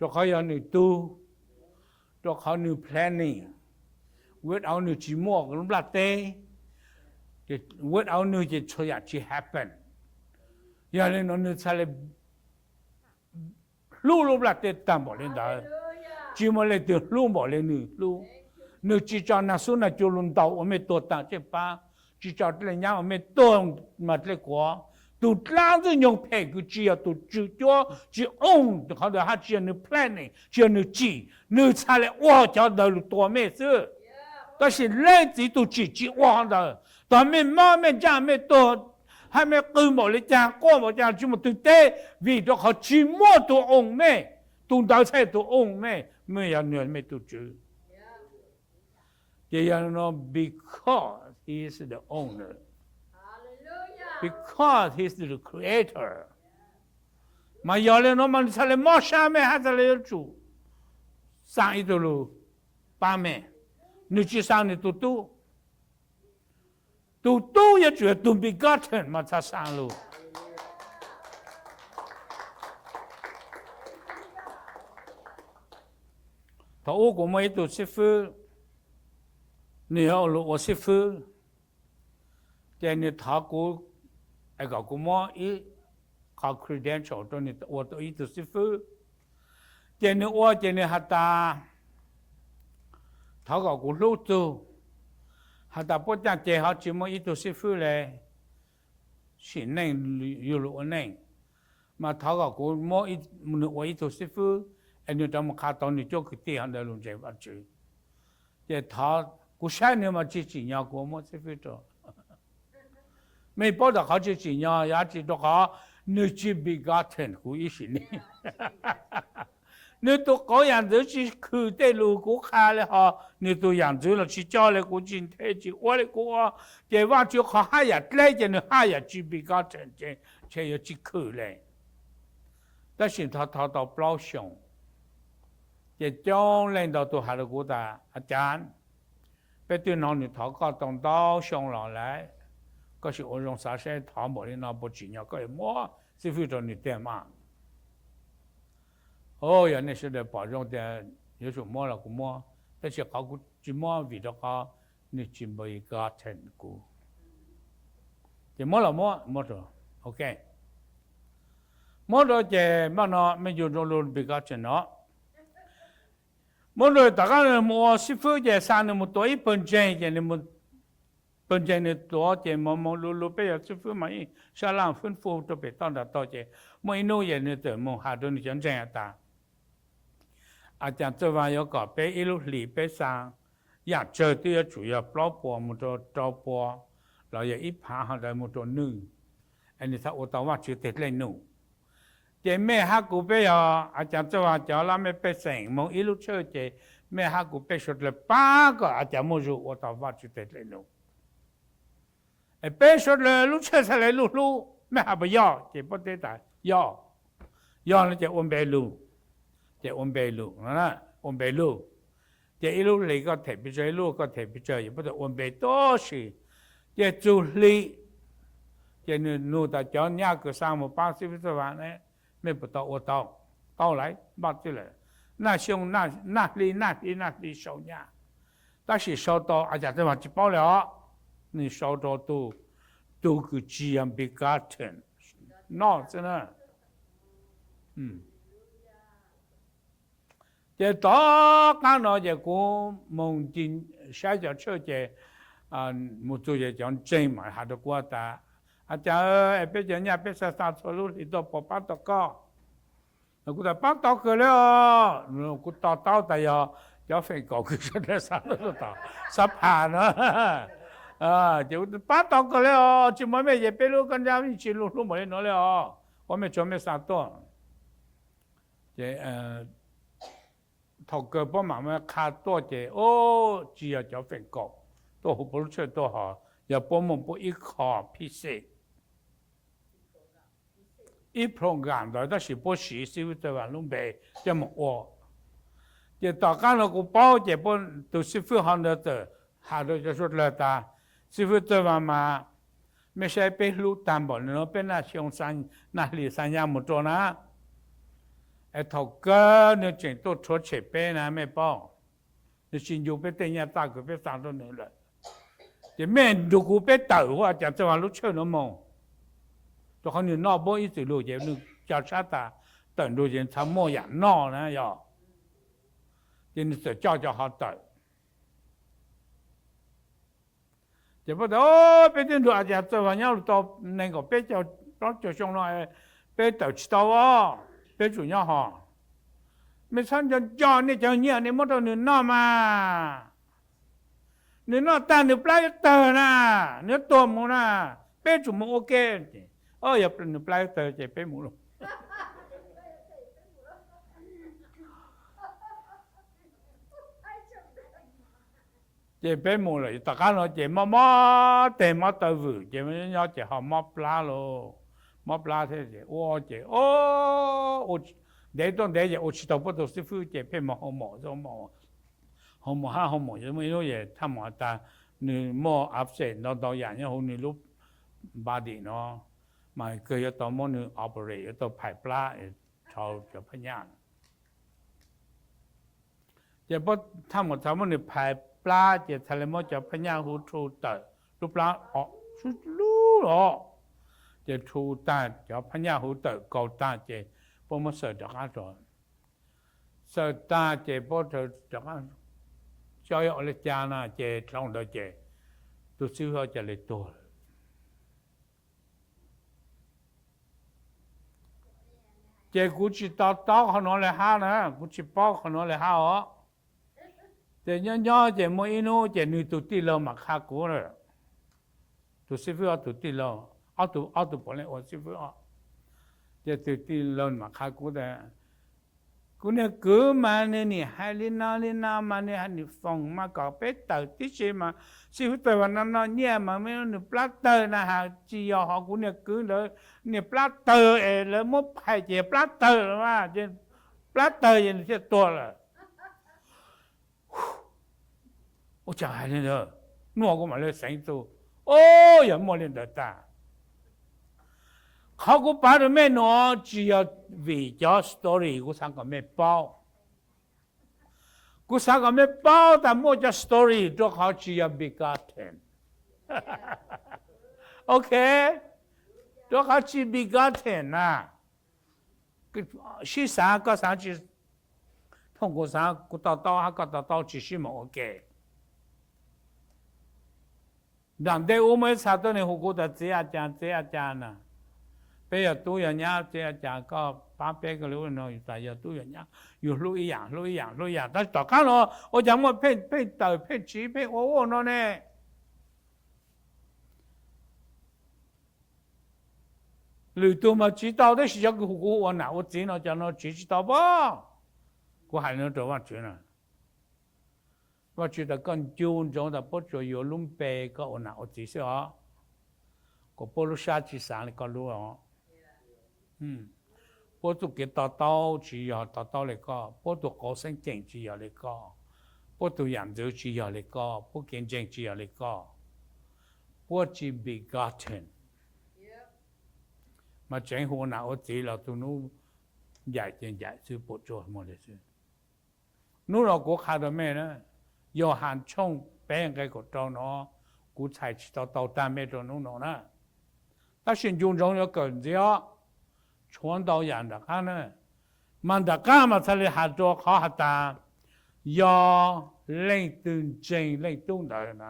rua qhov yog nwg tug, rua qhov nwg planning. Without nwg tsi muaj lub nplaj teb, without nwg ces txhua yam tsi happen. Yog le nuav nwg txhad le hlub lub nplaj teb tag npaum le ntawd. Tsi muaj leej twg hlub npaum le nwg hlub. Nwg tsi tso naag xub naag cua lug ntaus ua mej tuag taag tsej pab, tsi tso dlej nyaab ua mej tuag mas dlej kuav. Tug dlaab ntxwg nyoog phem kws tsi yog tug tswv cuab tsi ooj qhov ntawd hab tsi yog nwg planning, tsi yog nwg tsim, nwg txhad le ua cov ntawd lug tua mej xwb. Tab sis leej txiv tug tsim tsi ua qhov ntawd. Tog mej mob mej ntsaj mej tuag hab mej qw npaum le caag quaj npaum caag tsi muaj tug teb, vim rua qhov tsi muaj tug ooj mej. Tug ntawd txhad tug ooj mej, mej yog nwg mej tug tswv. Ces yog no, because he is the owner, because he is the creator. Mas yog le nuav mas nwg txhad le mob sab mej hab txhad le yuav tsum xaa ib tug lug pab mej. Nwg tsi xaa nwg tug tub. Tug tub yuav tsum yog tug begotten mas txhad xaa lug. Thaum ub kuv muaj ib tug xib fwb, nwg yuav lug ua xib fwb, ces nwg thov kuv kom kuv muab ib qho credential rua nwg ua tau ib tug xib fwb. Ces nws ua ces nws has tas, thov kom kuv hlub txug, has tas puab caaj ces ho tsi muaj ib tug xib fwb le sim neej yug lug ua neej, mas thov kom kuv muab nws ua ib tug xib fwb es nws rov mus qha tau nws cuab kwv tij ho ntawd lug ntseeg Vaajtswv. Ces thov, kuv saib nws mas tsi tsim nyog kuv muab xib fwb rau. Mej paub tas qhov tsi tsim nyog yog dlaab tsi? Rau qhov nws tsi begotten kuv ib sim neej. Nws tug qauv yam ntxwv tsi khwm tej lug kuv qha le hos, nws tug yam ntxwv los tsi coj le kuv tsi nthe tsi ua le kuv ua. Ces Vaajtswv qhov haj yam dleb ces nws haj yam tsi begotten, ntshe yuav tsi khwm le. Tab sis thov thov tau plaub xyoos, ces coob leej ntau tug has rau kuv tas, A cav, peb twb nov nws thov koj tau ntau xyoo los lawm, koj sim ua zoo xav saib thov npaum li no puas tsim nyog koj yuav muab xib fwb rau nws tiag mas. Yog nej sawv daws pom zoo tias yuav tsum muab los kuv muab, tab sis qhov kuv tsi muab vim rau qhov nws tsi begotten kuv. Ces muab los muab, muab rau, ok. Muab rau ces npaj no mej yug rau lug begotten no. Muab rau tom qab nws mus ua xib fwb ces xa nws mus tua ib pawg ntseeg ces nws, pawg ntseeg nws tuav ces moog moog lug lug peb yog xib fwb mas ib sab laj fwb fwb rau pem toj nram tog ces muaj ib nub ces nws txawm moog has rau nws cov ntseeg has tas, A cav Txawj Vaag yuav kom peb ib lub hlis peb xa yaam tsawg twb yuav tsum yog plaub puas mus rau rau puas los yog ib phaav ho ntawd mus rau nwj, es nws txhaj ua tau Vaajtswv teg dlej num. Ces mej hab kuv peb yog A cav Txawj Vaag cov laj mej pej xeem moog ib lub tshawj ces mej hab kuv peb suav dlawg pab kom A cav Muaj Zug ua tau Vaajtswv teg dlej num. Es peb suav dlawg lub tshawj txhaj le luj hlub, mej has puas yog? Ces puab teb tas yog. Yog no ces ua npe lug, ces ua npe lug, ua npe lug. Ces ib lub hlis koj them pes tsawg, ib lub koj them pes tsawg, ces puab txawm ua npe tuab si. Ces txug hli ces nws nug tas cov nyaj kws xa mus paab xib fwb Txawj Vaag ne, mej puas tau ua tau? Tau lawm, npaj txwj lawm. Naj xyoo, naj hli, naj hli, naj hli sau nyaj, tab sis sau tau A cav Txawj Vaag tsi paub le os. Nws sau rau tug, tug kws tsi yog begotten noj xwb na. Ces tom qab no ces kuv moog ncig saib cov tshawj ces mus txug ces cov ntseeg mas has rau kuv tas, A cav, peb cov nyaj peb xa xa txhua lub hlis tuaj puas paab tau koj? Kuv tas paab tau kawg le os. Kuv to taub tas yog cov feem kaum kws suav dlawg xa tuaj tom xab phas no. Ces paab tau kawg le os, tsi muaj mej ces peb lub kab ntsab yeej tsi lug hlub npaum le nuav le os, ua mej tsuav mej xa tuaj. Ces thaum kawg puab mam qha tuaj ces, o, tsi yog cov feem kaum tuaj huv puab lub tshawj tuaj hos, yog puab muaj puab ib qho phij xej, ib program ntawd tab sis puab siv xib fwb Txawj Vaag lub npe coj mus ua. Ces tom qab no kuv paub ces puab tug xib fwb ho ntawd txawm has rau cov suav dlawg tas, xib fwb Txawj Vaag mas mej saib peb hlub tag npaum le nuav, peb naj xyoo, naj hli xa nyaj mus rau na, es thaum kawg nws tseem tuaj rhuav tshem peb na mej paub. Nws tsis ncu peb tej nyaj txag kws peb xa rau nws lawm. Ces mej nrug kuv peb tawm huv A cav Txawj Vaag lub tshawj nuav moog, rau qhov nws noj npaum ib txwm lug ces nws ca sab tas, tawm nrug ces txhad muaj yaam noj na yog. Ces nws txawm coj cov ho tawm. Ces puab tas, peb twb nrug A cav Txawj Vaag nyob lug tau neeg kaum peb caug plaub caug xyoo no, peb tawm tsis tau os, peb tsum nyob hov. Mej txhob nco nco nej cov nyiaj nej muab rau nws noj mas. Nws noj tag nws plab yuav tawg na, nws yuav tuag mus na, peb tsum mus ua ke. Yog nws plab yuav tawg ces peb mus lauj. Ces peb mus lawm tom qab no ces mob mob teg mob taw vwm ces nyob ces ho mob plab lauj. Mob plab thiab ces ua ces ntev tuaj ntev ces ua tsis tau puab tug xib fwb ces pheej moog hoo maum, hoo maum hab hoo maum. Muaj ib hnub es thaj maum has tas nws muaj abscess ntau ntau yaam nyob huv nws lub body no, mas kawg yuav tau muab nws operate, yuav tau phais plab, rhau cov phab nyaj. Ces puab thaj maum txhad muab nws phais plab ces txhad le muab cov phab nyaj huv rhu tawm, lub plab o, sub lub os. Ces rhu tag cov phab nyaj huv tawm kaus tag ces puab muab xawm rov qab rau. Xaws tag ces paub rov qab coj ua li cas na, ces dhau ntawd ces tus xib hwb ob cas li tuag lawm. Ces kuv tsis to taub qhov nuav li hab na, kuv tsis paub qhov nuav li hab os. Ces nyob nyob ces muaj ib hnub ces nws tus tij laug mam qha kuv, tus xib fwb ob tug tij laug, ob tug puav leej ua xib fwb os. Ces tus tij laug mam qha kuv tas, kuv niag kwv mas nws nim hais li no li no mas nws hais nws foom mas kom peb tawm tib si mas xib fwb tawg vas no no nyiaj mas nws plab tawg na has tsis yog ho kuv niag kwv ntawd niag plab tawg es lawv muab phais ces plab tawg lawm mas, plab tawg ces nws thiaj tuag lawm. Ua cas hais li ntawd, hnub kuv mam li xeev txuj, o, yog muaj li ntawd tag. Qhov kuv pav rau mej nuav tsis yog vim cov story kuv xav kom mej paub. Kuv xav kom mej paub tas muaj cov story rau qhov tsis yog begotten. Ok, rau qhov tsis begotten na. Sib xav koj xav tsis, thooj kuv xav kuv to taub hab koj to taub tsis sib moog ua ke. Nram ntej ub muaj ib txha tuab neeg hu kuv tas txiv a cas, txiv a cas na. Peb yog tub yog nyab, txiv a cas koj pab peb koj li ub no, yus tas yog tub yog nyab, yus hlub ib yaam hlub ib yaam hlub ib yaam, tab sis tom qab no ua cas muaj pheej pheej tawm pheej tsiv pheej ua ua no ne. Lwm tug mas tsiv tau tab sis cov kws hu kuv ua nam ua txiv no cov no tsiv tsis tau pob. Kuv hais no rau Vajtswv na, Vajtswv tas koj ncu ntsoov tas puab tsuas yuav lub npe koj ua nam ua txiv xwb os, kuas puab lub sab tsis xav li koj lub os. Puab txuj kev to taub tsis yog to taub li koj, puab tug qauv xeeb ceem tsis yog li koj, puab tug yam ntxwv tsis yog li koj, puab kev ntseeg tsis yog li koj, puab tsis begotten. Mas tseev hu ua nam ua txiv los tug nub ncaim ces ncaim xwb, puam tsuaj muaj li xwb. Hnub no kuv qha rau mej na, Yauhas tshooj peb nqe kaum rau no, kuv txhais tsis tau tau tag mej rau hnub no na. Tab sis ncu ntsoov yuav kawm ntxiv os, tshuav ntau yam nram qab na. Mas nram qab mas txhaj li has rua qhov has tas, yog leej twg ntseeg leej tub ntawd no.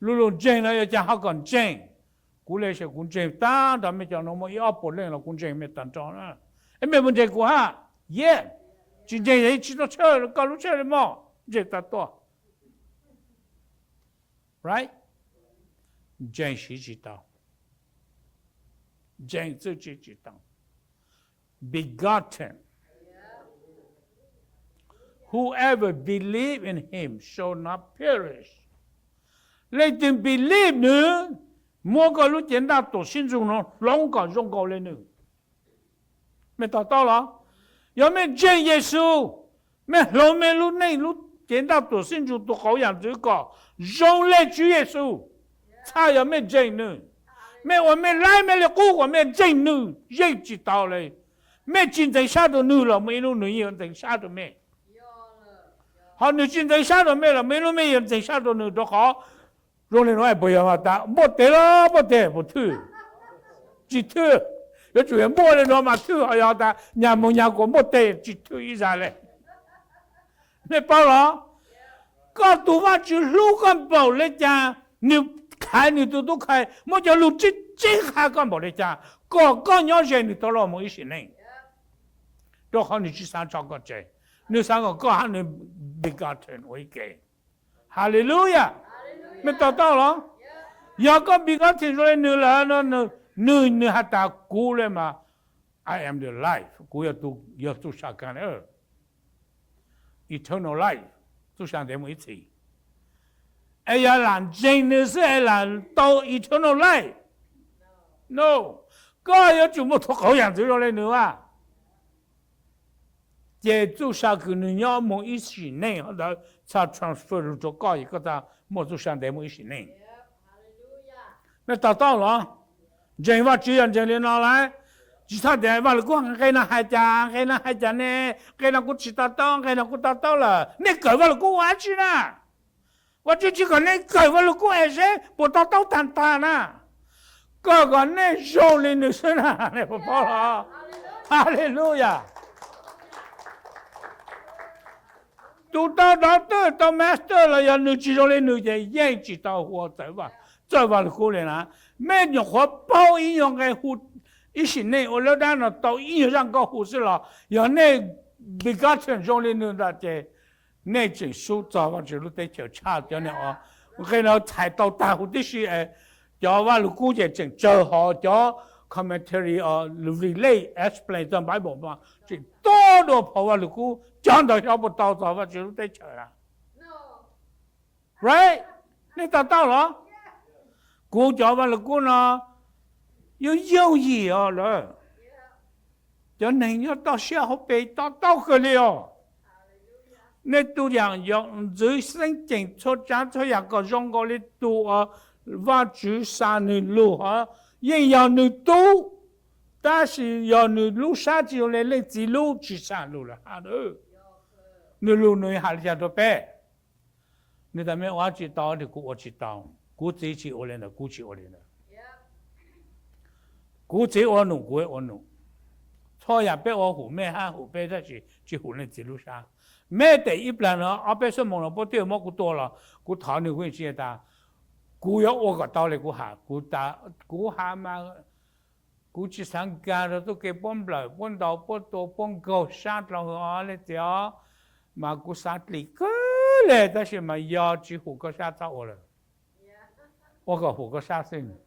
Lu lug ntseeg no yog ca ho kom ntseeg. Kuv le seb kuv ntseeg tag nrho mej cov no muaj ib ob puas leej los kuv ntseeg mej tag nrho na. Es mej puas ntseeg kuv hab? Yes. Tsis ntseeg yog tsis tau tshaj koj lub tshaj li mog, ntseeg tag tuaj. Right? Ntseeg siv tsis tau, ntseeg txwj tsis tsis tau. Begotten. Whoever believe in him shall not perish. Leej twg believe nws, muab koj lub cev ntaj tuam sib ntsug no hloov kom zoo nkaus li nws. Mej to taub los? Yog mej ntseeg Yexus, mej hloov mej lub neej lub cev ntaj tuam sib ntsug tus qauv yam ntxwv kom zoo le Tswv Yexus, txhaj yog mej ntseeg nws. Mej ua mej laib mej li qub kom mej ntseeg nws yeej tsis tau li. Mej tsis ntxeev sab rua nws los muaj ib hnub nws yeej yuav ntxeev sab rua mej. Ho nws tsis ntxeev sab rua mej los muaj ib hnub mej yuav ntxeev sab rua nws, rua qhov zoo li nuav puas yog tas npuaj tes los npuaj tes puas thwj? Tsis thwj. Yuav tsum yog npuaj li nuav mas thwj, ho yog tas nyag moog nyag kuas npuaj tes tsis thwj ib zag le. Mej paub los? Koj tug Vajtswv hlub koj npaum le caag, nws khaiv nws tug tub khai muab cov lug tseeb tseeb qha koj npaum le caag kom koj nyob ze nws tau los mus ib sim neej. Rua qhov nws tsis xaav tso koj tseg, nws xaav kom koj hab nws begotten ua ib ke. Hallelujah. Mej to taub los? Yog koj begotten zoo le nws lawm, nws, nws has tas kuv le mas, I am the life, kuv yog txuj sa kag, eternal life, txuj sa ntev mus ib txhis. Es yog lam ntseeg nws xwb es lam tau eternal life? No. Koj yuav tsum muaj tug qauv yam ntxwv zoo le nws a, ces txuj sa kws nws nyob mus ib sim neej ntawd txhaj transfer lug rua koj, koj txhaj muaj txuj sa ntev mus ib sim neej. Mej to taub los? Ntseeg Vajtswv yog ntseeg li no lawm. Tsis txhob tias Vaj Lug Kub nqe no hais cas, nqe no hais cas ne, nqe no kuv tsis to taub, nqe no kuv to taub lawm. Nej kawm Vaj Lug Kub ua dab tsi na? Vajtswv tsis kom nej kawm Vaj Lug Kub es seb puas to taub tag tag na. Koj kom nej zoo li nws xwb na, nej puas paub los? Hallelujah. Tus tau doctor, tau master los yog nws tsis zoo li nws ces yeej tsis tau hu txawj Vaj Lug Kub li na. Mej nyuam qhuav paub ib nyuag nqe hu ib sim neej ua lawb dab no tau ib nyuag zaj nkauj hu xwb los yog nej begotten zoo li nws ntawd ces nej tseem sub txog Vaj Tswv lub teb chaws tshaj cov neeg os. Nqe no txhais tau tag huv tib si es cov Vaj Lug Kub ces tseem tsawg hov cov commentary, relate, explain txog Bible tseem tuaj dua phau Vaj Lug Kub, cov ntawd xyov puas tau txog Vaj Tswv lub teb chaws na. Right? Nej to taub los? Kuv cov Vaj Lug Kub no yooj yooj yim os lawm. Cov neeg nyob toj siab hauv pes to taub kawg li os. Nej tus yam yog ntxwv xeeb ceem txhua tsav txhua yam kom zoo nkaus li tus uas Vaj Tswv xa nws lug hov yeej yog nws tub, tab sis yog nws lub sab tsis zoo li leej txiv lub tsis xa lug lawm hab. Nws lug nws has li cas rau peb? Nws tas mej ua tsis tau, nws kuv ua tsis tau. Kuv txiv tsis ua li ntawd, kuv tsis ua li ntawd. Kuv txiv ua num, kuv ua num. Txhua yam peb ua hum mej hab hum peb tab sis tsis hum leej txiv lub sab. Mej tes ib plag no ob peb xuab moos no puab twb muab kuv tua los kuv thov nws kuv yeej tsis tas, kuv yuav ua kom tau li kuv has. Kuv has mas kuv tsis xav nkag rau txuj kev puab nplawm puab ntaus puab tua puab nkaug sab dlhau hwv os leej txiv os, mas kuv xav dlim kawg li tab sis mas yog tsis hum koj sab txhob ua lawm, ua kom hum koj sab xwb.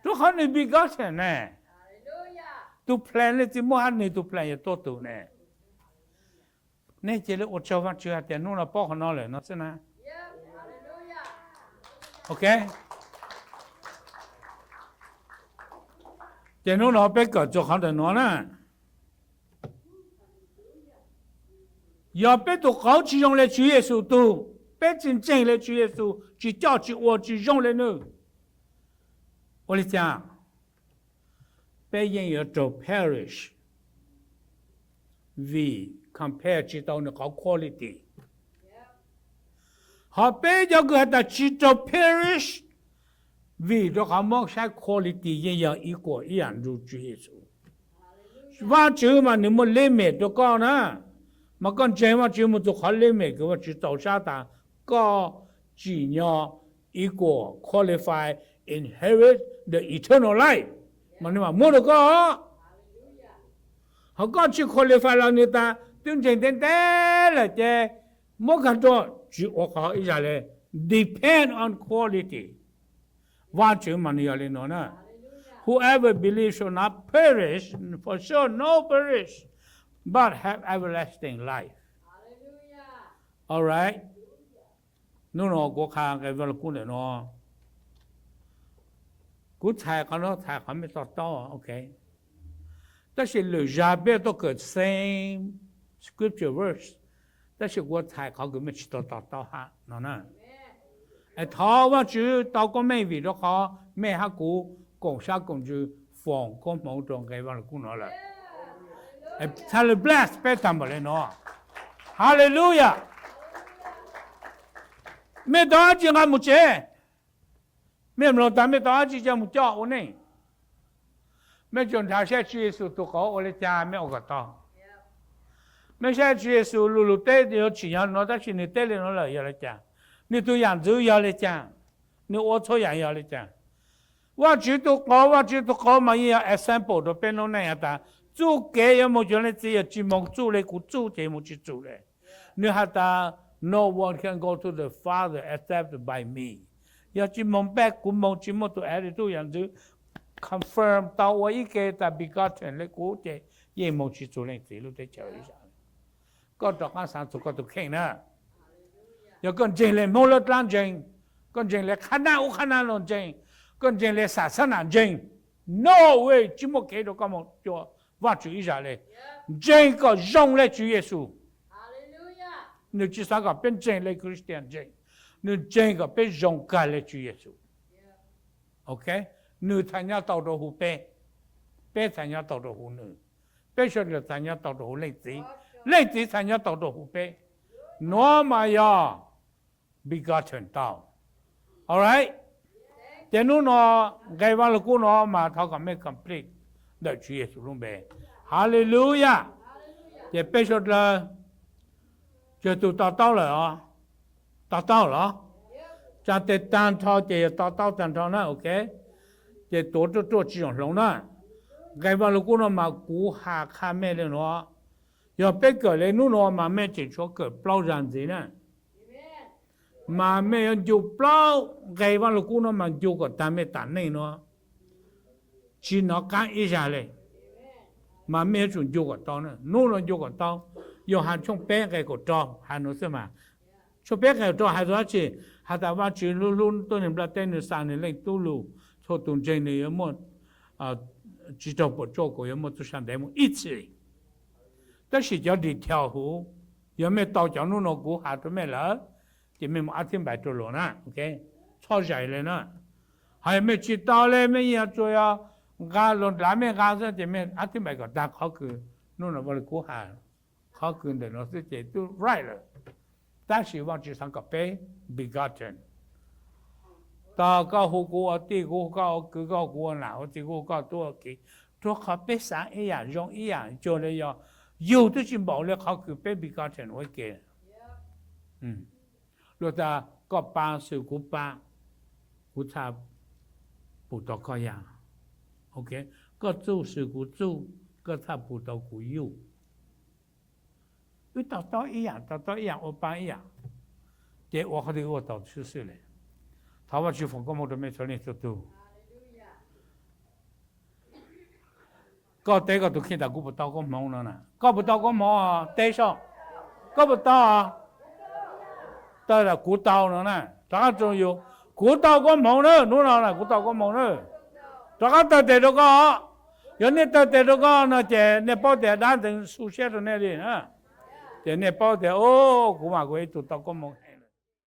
Rua qhov nws begotten ne, tus plan leej txiv muab hab nws tus plan yuav tuaj tug ne. Nej cia li ua tsaug Vaajtswv hais tias hnub no paub qhov no lawm no xwb na. Ok, ces hnub no peb kawm txug qhov ntawm nuav na. Yog peb tus qauv tsis zoo le Tswv Yexus tug, peb tsis ntseeg le Tswv Yexus, tsis coj tsis ua tsis zoo le nwg, ua li cas peb yeej yuav raug perish, vim compare tsis tau nws qhov quality. Ho peb cov kws has tas tsis raug perish, vim rua qhov muab saib quality yeej yog ib kuam ib yam nrug Tswv Yexus. Vaajtswv mas nws muaj limit rua koj na, mas koj ntseeg Vaajtswv mus txug qhov limit kws Vaajtswv txaus sab tas koj tsim nyog equal, qualify, inherit the eternal life, mas nws mam muab rua koj. Ho koj tsis qualify los nws tas twb ntseeg ntev ntev lawm ces muab kag rua, tsis ua qhov ib zag le. Depend on quality. Vaajtswv mas nws yog li nuav na. Whoever believes shall not perish, for sure no perish, but have everlasting life. Alright. Hnub no kuv qha nqe Vaaj Lug Kub ntawm no, kuv txhais qhov no txhais qhov mej to taub, ok. Tab sis lwm zag peb tuaj kawm same scripture verse, tab sis kuv txhais qhov kws mej tsis tau to taub hab no na. Es thov Vaajtswv tau koob meej vim rua qhov mej hab kuv koom sab koom ntsws foom koob hmoov rua nqe Vaaj Lug Kub no lawm. Txhaj le bless peb tag npaum le no. Hallelujah. Mej tau dab tsi nqa mus tsev? Mej mloog tas mej tau dab tsi coj mus coj ua neej? Mej tsuas nrhav saib Tswv Yexus tug qauv ua li cas mej ua kom tau. Mej saib Tswv Yexus lug lug teb yuav tsim nyog no tab sis nwg teb li no lawm yog li cas? Nwg tug yam ntxwv yog li cas? Nwg ua txhua yam yog li cas? Vaajtswv tug qauv, Vaajtswv tug qauv mas yeej yog example rua peb noob neej has tas txuj kev yuav moog cuag leej txiv yog tsis moog txuj le kuv txuj ces moog tsis txug le. Nwg has tas, no one can go to the Father except by me. Yog tsis moog peb kuv moog tsis muaj tug attitude yam ntxwv confirm tau ua ib ke tas begotten le kuv ces yeej moog tsis txug leej txiv lub teb chaws Israel. Koj rov qaab xaav txug koj tug kheej na. Yog koj ntseeg le Hmoob lab dlaab ntseeg, koj ntseeg le qhab nab ub qhab nab no ntseeg, koj ntseeg le xam xab nam ntseeg, no way, tsis muaj kev rua koj moog cuag Vaajtswv ib zag le. Ntseeg kom zoo le Tswv Yexus. Nwg tsis xaav kom peb ntseeg le Christian ntseeg, nwg ntseeg kom peb zoo kag le Tswv Yexus. Ok, nwg txhais nyob tau rua huv peb, peb txhais nyob tau rua huv nwg, peb sawv daws txhais nyob tau rua huv leej txiv, leej txiv txhais nyob tau rua huv peb. Nuav mas yog begotten tau. Alright, ces nub no nqe Vaaj Lug Kub no mas thov kom mej complete ntawm Tswv Yexus lub npe. Hallelujah. Ces peb sawv daws Yog tus to taub lawm os, to taub los? Tsa tes tag nrho ces yog to taub tag nrho na, ok. Ces tuav ruaj ruaj tsis txhob hloov na. Nqe Vaj Lug Kub no mas kuv has qha mej li no, yog peb kawm le hnub no mas mej tseem tshuav kawm plaub zag ntxiv na. Mas mej yuav ncu plaub nqe Vaj Lug Kub no mas ncu kom tag mej tam neej no, tsis nov qab ib zag le. Mas mej yuav tsum ncu kom tau, hnub no ncu kom tau. Yauhas tshooj peb nqe kaum rau hais no xwb mas. Tshooj peb nqe kaum rau hais txog dab tsi? Has tas Vajtswv hlub hlub tuab neeg nplaj teb, nws xa nws Leej Tub lug txhua tus ntseeg nws yuav muaj tsis raug puam tsuaj, kuas yuav muaj txuj sa ntev mus ib txhis. Tab sis cov detail huv, yog mej tau cov hnub no kuv has rau mej lawm, ces mej mus ab thib npais rau luag na, txhob zais le na. Ho yog mej tsis tau le, mej yeej yuav tsuas yog nqa luag nrad mej nqa xwb, ces mej ab thib npais kom tag qhov kws hnub no Vaj Lug Kub has, qhov kws ntawm no xwb ces twb right lawm. Tab sis Vajtswv xaav kom peb begotten. Tog koj hu kuv ua tij, kuv hu koj ua kwv, koj hu kuv ua nam ua txiv, kuv hu koj tub ua kiv, rua qhov peb xaav ib yaam, zoo ib yaam, cuag le yog yug twb tsis npaum le qhov kws peb begotten ua ib ke. Luag tas koj pa xwm kuv pa, kuv txhaj pum tau koj ya. Koj txuj xwm kuv txuj, koj txhaj pum tau kuv yuj. Wb to taub ib yaam, to taub ib yaam, ua pa ib yaam, ces ua qhov twg ua tau xwb xwb le. Thov Vajtswv foom koob hmoov rau mej txhua leej txhua tug. Koj teb koj tus kheej tas kuv puas tau koob hmoov no na? Koj puas tau koob hmoov? Teb soj. Koj puas tau? Tawm tas kuv tau no na. Rov qab rau yus, kuv tau koob hmoov na, hnub no na kuv tau koob hmoov na. Rov qab tawg tes rau koj. Yog nej tawg tes rau koj no ces nej paub tias dab ntxwg xu siab rau nej li na. Ces nej paub tias, o, kuv mas kuv ib tug tau koob hmoov heev.